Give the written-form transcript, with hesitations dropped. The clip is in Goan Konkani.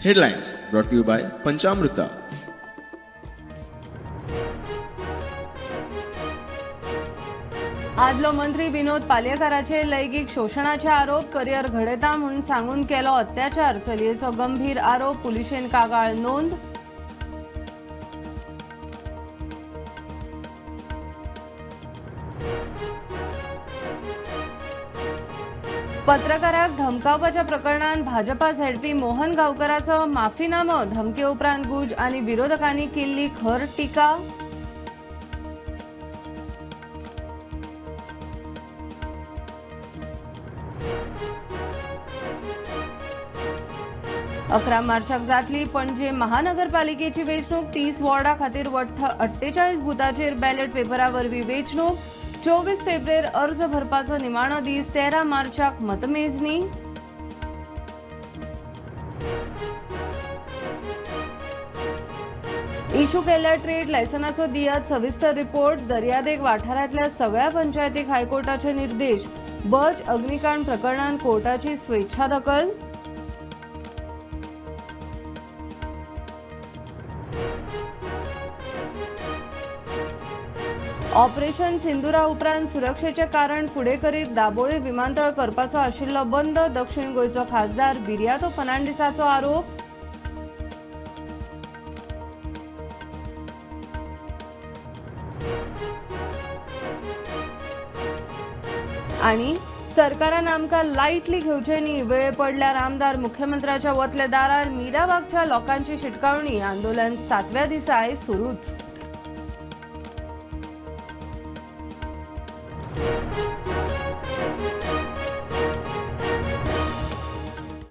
Headlines brought to you by Panchamruta. आदलो मंत्री विनोद पालयेकाराचेर लैंगीक शोशणाचे आरोप, करियर घडयता म्हूण सांगून केलो अत्याचार, चलयेचो गंभीर आरोप, पुलिशेन कागाळ नोंद. पत्रकाराक धमकावपाच्या प्रकरणात भाजपा झेडपी मोहन गावकराचो माफीनामो, धमके उपरांत गुज आनी विरोधकांनी केल्ली खर टिका. 11 मार्चाक जातली पणजे महानगरपालिकेची वेंचणूक. 30 वॉर्डा खातीर वट्ट 48 बुथाचेर बॅलेट पेपरा वरवीं वेंचणूक. 24 फेब्रुवारी अर्ज भरपाचो निमाणो दीस, 13 मार्चाक मतमेजणी. इश्यू केल्ल्या ट्रेड लायसनाचो दियात सविस्तर रिपोर्ट. दर्यादेग वाठारांतल्या सगळ्या पंचायतीक हायकोर्टाचे निर्देश. बज अग्निकांड प्रकरणात कोर्टाची स्वेच्छा दखल. ऑपरेशन सिंदुरा उपरांत सुरक्षेचे कारण फुडें करीत दाबोळी विमानतळ करपाचो आशिल्लो बंद, दक्षिण गोंयचो खासदार विरियातो फर्नांडीसाचो आरोप. आणि सरकारान आमकां लायटली घेवचें न्ही, वेळ पडल्यार आमदार मुख्यमंत्र्याच्या वतले दारार, मीराबागच्या लोकांची शिटकावणी. आंदोलन 7व्या दिसाय सुरूच.